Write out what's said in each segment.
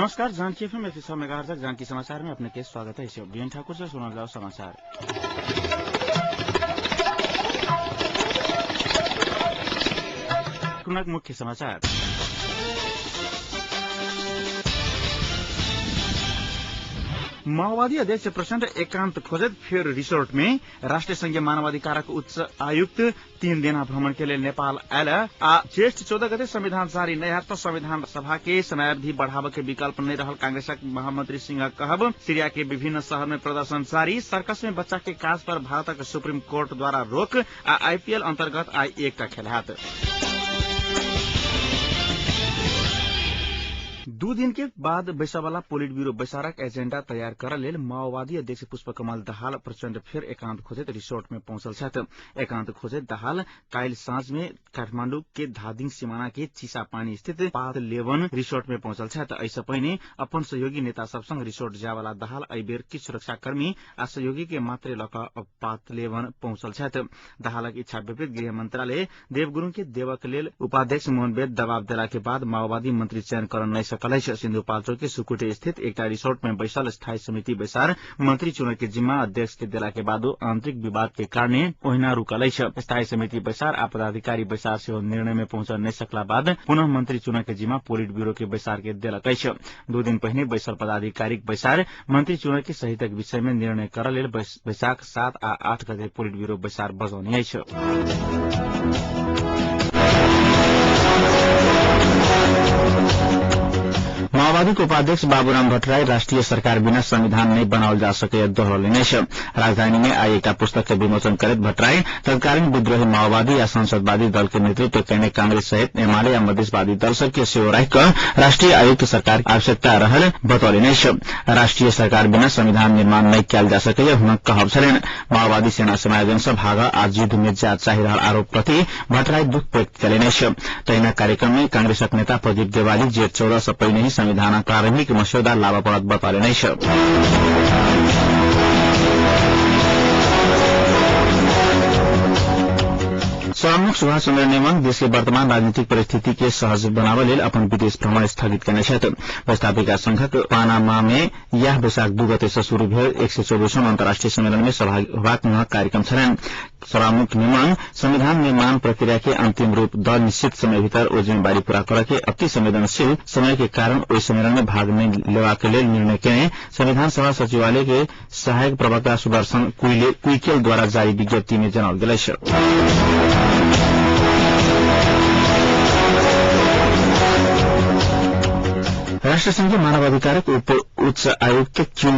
नमस्कार, Janaki FM 106 megahertz Janaki समाचार में अपने के स्वागत है। बीएन ठाकुर से सुनल जाओ समाचार। मुख्य समाचार। माओवादी अध्यक्ष प्रचण्ड एकांत खोजत फेर रिसोर्ट में राष्ट्रीय संघीय मानवाधिकारक उच्च आयुक्त 3 दिना भ्रमण के लिए नेपाल आयल आ ज्येष्ठ 14 गते संविधान जारी नै हैत त संविधान सभा के समयावधि बढ़ाव के विकल्प नै रहल कांग्रेसक महामंत्री सिंह कहब। सीरिया के विभिन्न शहर में प्रदर्शन जारी। सर्कस में बच्चा के काज पर भारतक सुप्रीम कोर्ट द्वारा रोक आ आईपीएल अंतर्गत आइ एकटा खेल हैत। 2 दिन के बाद बैसवाला पोलिट ब्यूरो बैसारक एजेंडा तैयार कर लेल माओवादी अध्यक्ष पुष्पकमल दाहाल प्रचण्ड फेर एकांत खोजैत रिसोर्ट में पहुंचल छथि। एकांत खोजैत दाहाल काल्हि साँझ में काठमांडू के धादिङ सिमाना के चिसापानी स्थित पातलेवन रिसोर्ट में पहुंचल छथि। एहिसँ पहिने अपन सहयोगी नेता सब संग रिसोर्ट जायवाला दाहाल एहि बेर किछु सुरक्षाकर्मी आ सहयोगी के मात्रे लऽ कऽ पातलेवन पहुंचल छथि। दाहालक इच्छा विपरीत गृह मंत्रालय देवगुरूङ के देवक लेल उपाध्यक्ष मोहन वैद्य दबाव देला के बाद माओवादी मंत्री चयन कर नहि सकल। सिन्धुपाल्चोक के सुकुटे स्थित एकटा रिसोर्ट में बैसल स्थायी समिति बैसार मंत्री चुनय के जिम्मा अध्यक्ष के देला के बादो आंतरिक विवाद के कारणे ओहिना रुकल अछि। स्थायी समिति बैसार आ पदाधिकारी बैसार सेहो निर्णय में पहुंचल नहि सकला बाद पुनः मंत्री चुनय के जिम्मा पोलिट ब्यूरो के बैसार के देलक अछि। 2 दिन पहिने बैसल पदाधिकारीक बैसार मंत्री चुनय के सहितक विषय में निर्णय करऽ लेल बैसाख 7 आ 8 गते पोलिट ब्यूरो बैसार बजौने अछि। माओवादीको उपाध्यक्ष बाबुराम भट्टराई राष्ट्रिय सरकार बिना संविधान नै बनाओल जा सके दोहरौलनि अछि। राजधानी में आइ एकटा पुस्तक के विमोचन करैत भट्टराई तत्कालीन विद्रोही माओवादी या संसदवादी दल के नेतृत्व कयने कांग्रेस सहित एमाले या मधेसवादी दल सबके सेहो राखि कऽ राष्ट्रिय आयुक्त सरकार आवश्यकता रहल बतौलनि अछि। राष्ट्रिय सरकार बिना संविधान निर्माण नै कयल जा सकैया हुनक कहब छलनि। माओवादी सेना समायोजन सँ भाग आ युद्ध में जाय चाहि रहल आरोप प्रति भट्टराई दुख व्यक्त कयलनि अछि। तहिना कार्यक्रम में कांग्रेसक नेता प्रदीप देवाली जेठ 14 सँ पहिने ही संविधानक प्रारंभिक मस्यौदा लाबऽ पड़त बतौलनि अछि। सभामुख सुभाष चन्द्र नेमाङ देश के वर्तमान राजनीतिक परिस्थिति के सहज बनाबऽ लेल अपन विदेश भ्रमण स्थगित कयने छथि। व्यवस्थापिका संघक पानामा में यह वैशाख 2 गते से शुरू भेल 124वां अन्तर्राष्ट्रिय सम्मेलन में सहभागी होबाक हुनक कार्यक्रम छलनि। सभामुख नेमाङ संविधान निर्माण प्रक्रिया के अंतिम रूप द निश्चित समय भीतर ओ जिम्मेवारी पूरा करऽ के अति संवेदनशील समय के कारण ओहि सम्मेलन में भाग नहि लेबाक लेल निर्णय कयने संविधान सभा सचिवालय के सहायक प्रवक्ता सुदर्शन कुइकेल द्वारा जारी विज्ञप्ति में जनाओल गेल अछि। राष्ट्रसंघीय मानवाधिकारक उप उच्च आयुक्त क्युङ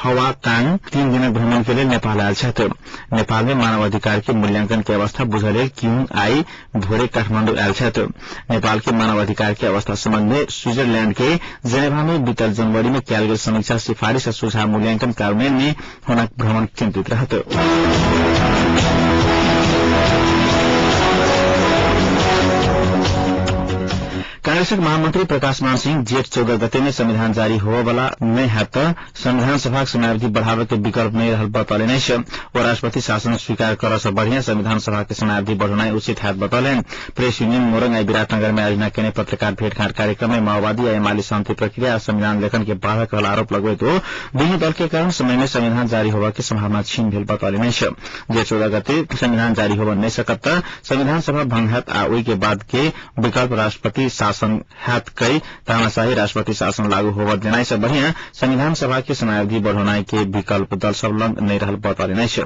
हवा काङ 3 दिनक भ्रमण के लेल नेपाल आयल छथि। नेपाल में मानवाधिकार के मूल्यांकन के अवस्था बुझय लेल क्युङ आई भोरे काठमांडू आयल छथि। नेपाल के मानवाधिकार के अवस्था सम्बन्ध में स्विट्जरलैंड के जेनेवा में बीतल जनवरी में कयल गेल समीक्षा सिफारिश आ सुझाव मूल्यांकन कार्यान्वयन में हुनक भ्रमण केन्द्रित रहत। कांग्रेसक महामंत्री प्रकाश मान सिंह जेठ 14 गते में संविधान जारी होबऽवाला नै हैत त संविधान सभाक समयावधि बढ़ाबय के विकल्प नै रहल बतौलनि अछि। ओ राष्ट्रपति शासन स्वीकार करऽ सँ बढ़िया संविधान सभा के समयावधि बढ़ौनाइ उचित हैत बतौलनि। प्रेस यूनियन मोरङ आइ विराटनगर में आयोजना केने पत्रकार भेटघाट कार्यक्रम में माओवादी आ एमाले शान्ति प्रक्रिया आ संविधान लेखन के बाधक रहल आरोप लगबैत ओ दुनू दल के कारण समय में संविधान जारी होबऽ के सम्भावना क्षीण भेल बतौलनि अछि। जेठ 14 गते संविधान जारी होबऽ नै सकत त संविधान सभा भंग हैत आ ओहि के बाद के विकल्प राष्ट्रपति शासन हैत कई तानाशाही राष्ट्रपति शासन लागू होबऽ देनाइ सँ बढ़िया संविधान सभा के समयावधि बढ़ौनाइ के विकल्प दल सब लग नहि रहल बतौलनि अछि।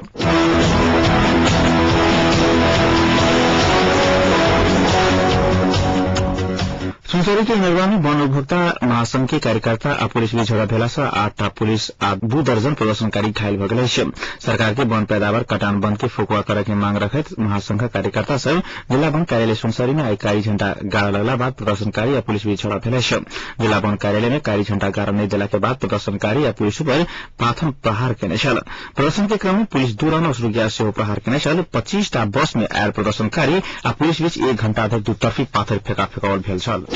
सुनसरी के नगरा में वन उपभोक्ता महासंघ के कार्यकर्ता आ पुलिस बीच झगड़ा भेला सँ 8टा पुलिस आ 2 दर्जन प्रदर्शनकारी घायल भऽ गेल अछि। सरकार के वन पैदावार कटान बंद के फुकुआ करय के मांग रखैत महासंघ कार्यकर्ता सब जिला वन कार्यालय सुनसरी में आई कारी झण्डा गाड़ऽ लगला बाद प्रदर्शनकारी आ पुलिस बीच झगड़ा भेल अछि। जिला वन कार्यालय में कारी झण्डा गाड़ऽ नहि देला के बाद प्रदर्शनकारी आ पुलिस पर पाथर प्रहार केने छल। प्रदर्शन के क्रम में पुलिस 2 राउंड अश्रु गैस सेहो प्रहार केने छल। 25टा बस में आयल प्रदर्शनकारी आ पुलिस बीच 1 घण्टा धरि दुतर्फी पाथर फेका फेकाओल भेल छल।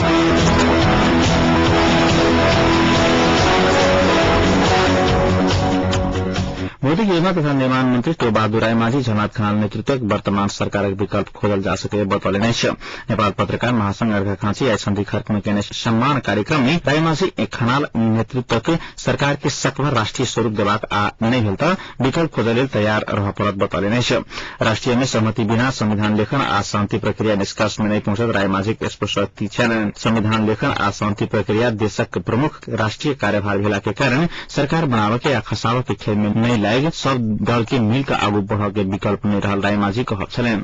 भौतिक योजना तथा निर्माण मंत्री टोबहादुर रायमाझी झलनाथ खनाल नेतृत्वक वर्तमान सरकारक विकल्प खोजल जा सके बतौलनि अछि। नेपाल पत्रकार महासंघ अर्घाखाँची आइ सन्धि खर्क में केने सम्मान कार्यक्रम में रायमाझी खनाल नेतृत्वक सरकार के सकभर राष्ट्रिय स्वरूप देबाक आ नहि भेल त विकल्प खोजय लेल तैयार रह पड़त बतौलनि अछि। राष्ट्रिय में सहमति बिना संविधान लेखन आ शान्ति प्रक्रिया निष्कर्ष में नहि पहुंचत रायमाझीक स्पष्टोक्ति छनि। संविधान लेखन आ शान्ति प्रक्रिया देशक प्रमुख राष्ट्रिय कार्यभार भेला के कारण सरकार बनावे के आ खसावे के खेल में नहि लागि सब दल के मिलकर आगू बढ़ के विकल्प नहि रहल रायमाझी कहब छलनि।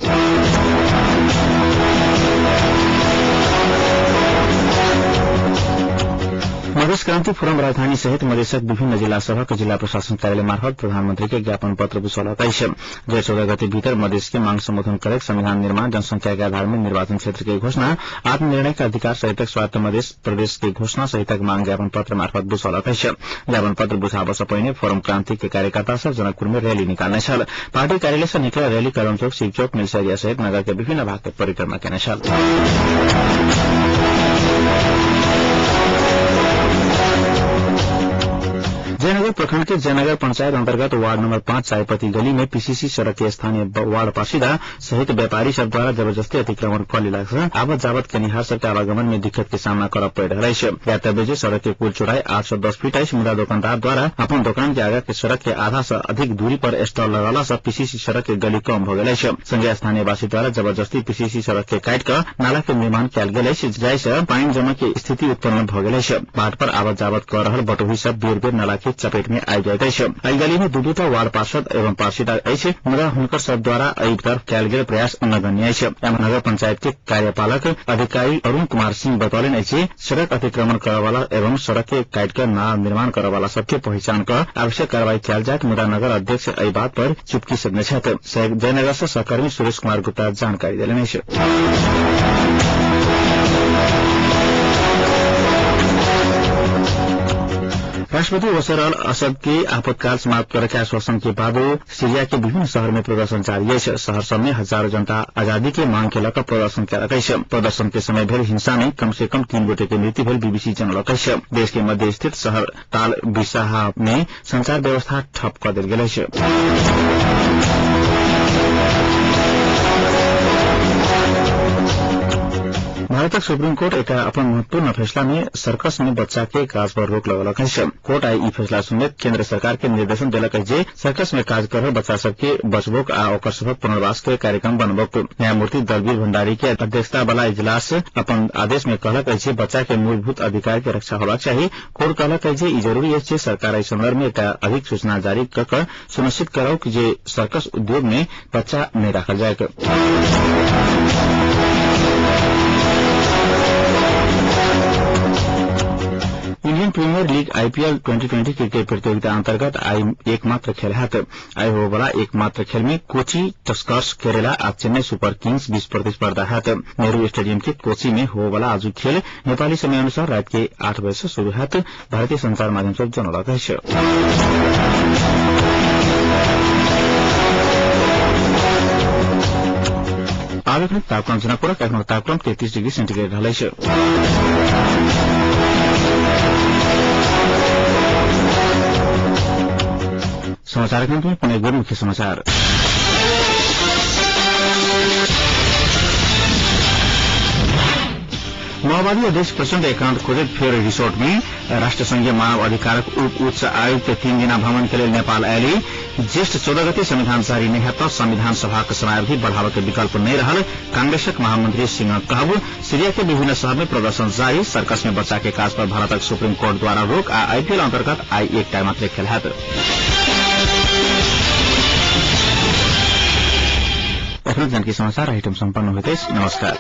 मधेश क्रान्ति फोरम राजधानी सहित मधेशक विभिन्न जिल्ला सभक जिल्ला प्रशासन कार्यालय मार्फत प्रधानमंत्री के ज्ञापन पत्र बुझौलक अछि। जेठ 14 गते भीतर मधेश के मांग सम्बोधन करैत संविधान निर्माण, जनसंख्या के आधार में निर्वाचन क्षेत्र के घोषणा, आत्मनिर्णय के अधिकार सहितक स्वायत्त मधेश प्रदेश के घोषणा सहितक मांग ज्ञापन पत्र मार्फत बुझौलक अछि। ज्ञापन पत्र बुझाबऽ सँ पहिने फोरम क्रान्ति के कार्यकर्ता सब जनकपुर में रैली निकाल्ने छल। पार्टी कार्यालय से निकलल रैली कलम चौक, शिव चौक, मिलसरिया सहित नगर के विभिन्न भाग के परिक्रमा केने छल। जयनगर प्रखंड के जयनगर पंचायत अंतर्गत वार्ड नंबर 5 चायपति गली में पीसीसी सड़क के स्थानीय वार्ड पासीदा सहित व्यापारी सब द्वारा जबरदस्ती अतिक्रमण क लेला से आवत जावत केनिहार सबके आवागमन में दिक्कत के सामना करऽ पड़ि रहल अछि। ज्ञातव्य जे सड़क के कुल चौड़ाई 810 फीट अछि, मुदा दुकानदार द्वारा अपन दुकान के आगा के सड़क के आधा से अधिक दूरी पर स्टॉल लगौला से पीसीसी सड़क के गली कम भ गेल अछि। संगे स्थानीयवासी द्वारा जबरदस्ती पीसीसी सड़क के काटि कऽ नाला के निर्माण कयल गेल अछि, जाहि से पानि जमा के स्थिति उत्पन्न भ गेल अछि। बाट पर आवत जावत कऽ रहल बटोही सब बेर बेर नाला के चपेट में आबि जाइत अछि। एहि गली में दू-दूटा वार्ड पार्षद एवं पार्षदा अछि, मुदा हुनकर सब द्वारा एहि तरफ कयल गेल प्रयास नगण्य अछि। नगर पंचायत के कार्यपालक अधिकारी अरुण कुमार सिंह बतौलनि अछि सड़क अतिक्रमण करय वाला एवं सड़क के काटि कऽ नाला निर्माण करय वाला सबके पहिचान कऽ आवश्यक कार्रवाई कयल जायत, मुदा नगर अध्यक्ष एहि बात पर चुपकी सधने छथि। जयनगर से सहकर्मी सुरेश कुमार गुप्ता जानकारी देलनि अछि। राष्ट्रपति बशर अल असद के आपातकाल समाप्त करे के आश्वासन के बादो सीरिया के विभिन्न शहर में प्रदर्शन जारी अछि। शहर सब में हजारों जनता आजादी के मांग के लऽ प्रदर्शन कयलक अछि। प्रदर्शन के समय भेल हिंसा में कम से कम 3 गोटे के मृत्यु भेल बीबीसी जनौलक अछि। देश के मध्य स्थित शहर ताल बिसाहा में संचार व्यवस्था ठप कऽ देल गेल अछि। भारतक सुप्रीम कोर्ट एक अपन महत्वपूर्ण फैसला में सर्कस में बच्चा के काज पर रोक लगौलक अछि। कोर्ट आइ ई फैसला सुनैत केन्द्र सरकार के निर्देशन देलक अछि जे सर्कस में काज कर रहल बच्चा सबके बचबोक आ ओकर सभक पुनर्वास के कार्यक्रम बनबोक। न्यायमूर्ति दलवीर भंडारी के अध्यक्षता वाला इजलास अपन आदेश में कहलक अछि जे बच्चा के मूलभूत अधिकार के रक्षा होबाक चाही। कोर्ट कहलक अछि जे ई जरूरी अछि जे सरकार एहि संदर्भ में एकटा अधिक सूचना जारी क कऽ सुनिश्चित करौक जे सर्कस उद्योग में बच्चा नहि राखल जायक। Indian Premier League IPL 2020 cricket प्रतियोगिता अंतर्गत आई एकमात्र खेल हैत। आई होबला एकमात्र खेल में कोची टस्कर्स केरला आ चेन्नई सुपर किंग्स बीच प्रतिस्पर्धा हैत। नेहरू स्टेडियम के कोची में होबला आजु खेल नेपाली समय अनुसार रात के 8 बजे से शुरू हैत। भारतीय संचार माध्यम सब जनौलक अछि। आब तापक्रम जनकपुरक एखनो तापक्रम 33 डिग्री सेन्टीग्रेड रहल अछि। समाचार अंत में पुनः एक बेर मुख्य समाचार। माओवादी अध्यक्ष प्रचण्ड एकान्त खोजैत फेर रिसोर्ट में राष्ट्रसंघीय मानव अधिकारक उप उच्च आयुक्त 3 दिना भ्रमण के लेल नेपाल आयली। ज्येष्ठ 14 गते संविधान जारी नहि हैत संविधान सभाक समयावधि बढ़ाबऽ के विकल्प नहि रहल कांग्रेसक महामंत्री सिंह कहब। सीरिया के विभिन्न शहर में प्रदर्शन जारी। सर्कस में बच्चा के काज पर भारतक सुप्रीम कोर्ट द्वारा रोक आ आईपीएल अंतर्गत आई एकटा मात्रै खेल हैत। एखन जानकी समाचार आइटम सम्पन्न होइत अछि। नमस्कार।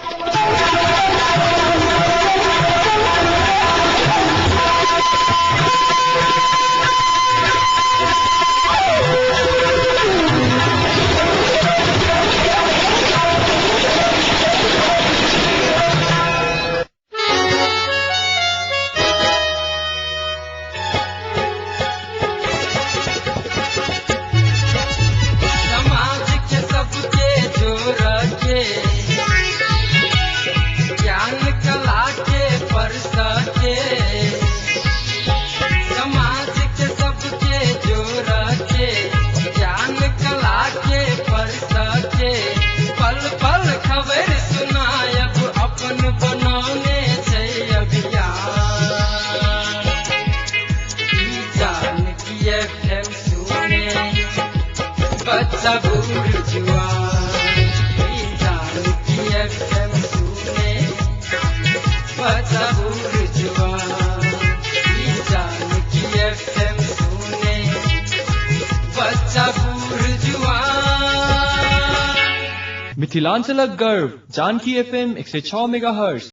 बच्चा बूढ़ जुआन, ई जानकी एफएम सुने बच्चा बूढ़ जुआन, ई जानकी एफएम सुने बच्चा बूढ़ जुआन। मिथिलांचलक गर्व जानकी एफएम 106 मेगाहर्ट्ज।